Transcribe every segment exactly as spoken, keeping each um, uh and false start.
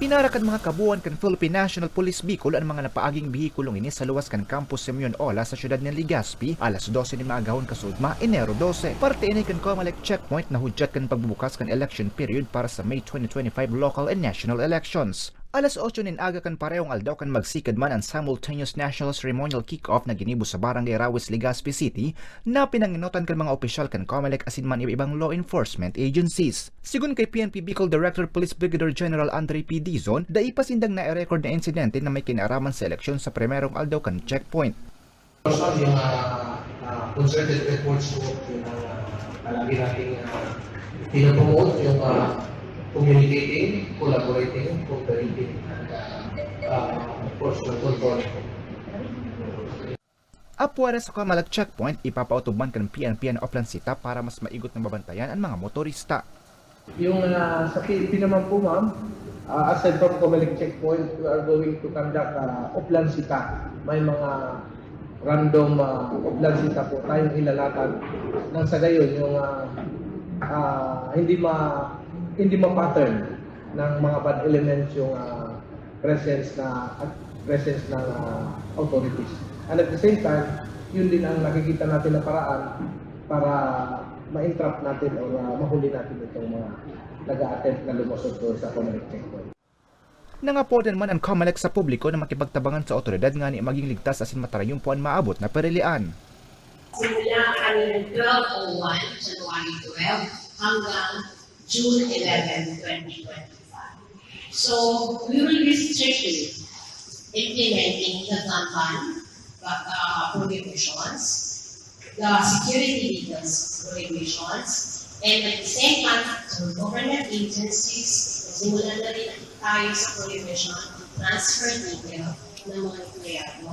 Inara kan mga kabuuan kan Philippine National Police Bicol an mga napaaging behikulong ini sa luwas kan Campus Simeon Ola sa siyudad nin Legazpi, alas dose nin maagahon kasuodma, Enero dose. Parte ini kan Comelec checkpoint na hudyat kan pagbubukas kan election period para sa May twenty twenty-five local and national elections. Alas otso nin aga kan parehong aldaw kan magsigad man an simultaneous national ceremonial kick-off na ginibo sa Barangay Rawis, Legazpi City, na pinangenotan kan mga opisyal kan Comelec asin man iba-ibang law enforcement agencies. Sigon kay P N P Bicol Director Police Brigadier General Andre P. Dizon, dai pa sindang nai-record na insidente na may kinaaraman sa eleksyon sa primerong aldaw kan checkpoint. Yung uh, uh, concerted efforts po, yun ang uh, palagi nating uh, pinopromote, yung uh, communicating, collaborating, cooperating, and uh, uh, of course, yung control. Apwera sa Comelec checkpoint, ipapaotob man kan P N P an Oplan Cita para mas maigot na mabantayan an mga motorista. Yung uh, sa P N P naman po, ma'am, uh, aside from Comelec checkpoint, we are going to conduct uh, Oplan Cita. May mga random uh, Oplan Cita po tayong ilalatag. Nang sa gayon, yung uh, uh, hindi ma hindi ma-pattern ng mga bad elements yung uh, presence na at presence ng uh, authorities. And at the same time, yun din ang nakikita natin na paraan para ma-entrap natin o uh, mahuli natin itong mga nag-a-attempt na lumusot doon sa Comelec checkpoint. Nangapodan man ang Comelec sa publiko na makipagtabangan sa otoridad ngani maging ligtas asin matarayumpo an maabot na perilian. Simula kaninang twelve oh one, January twelve, hanggang June eleven, twenty twenty-five. So, we will be strictly implementing the gun ban, uh, prohibitions, the security details prohibitions, and at the same time, through government agencies, simulan na rin tayo sa prohibition ng transfer detail ng mga empleyado.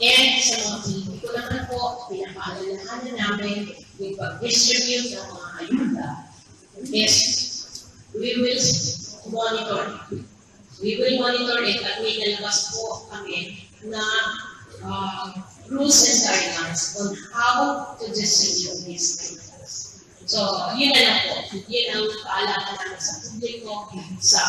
And sa mga politiko naman po, pinapaalalahanan namin yung pag-distribute ng mga ayuda is we will monitor. We will monitor it at may nalabas po kami na uh, rules and guidelines on how to distribute these items. So, yun na lang po. Yun ang paalala namin sa publiko, sa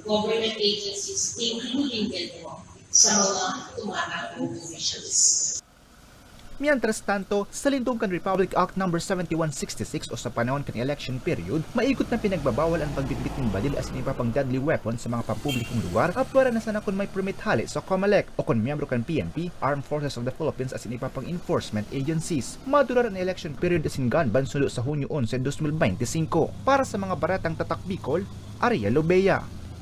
government agencies, including din po sa mga tumatangkong officials. Mientras tanto, sa lindong kan Republic Act number seventy-one sixty-six o sa panahon kan election period, maigot na pinagbabawal an pagbitbit nin baril asin iba pang deadly weapon sa mga pampublikong lugar, apwera na sana kun may permit hale sa Comelec o kun miyembro kan P N P, Armed Forces of the Philippines asin iba pang enforcement agencies. Madurar an election period asin gun ban sundo sa Hunyo onse, dos mil bente singko. Para sa mga baretang Tatak Bicol, Ariel Lobea.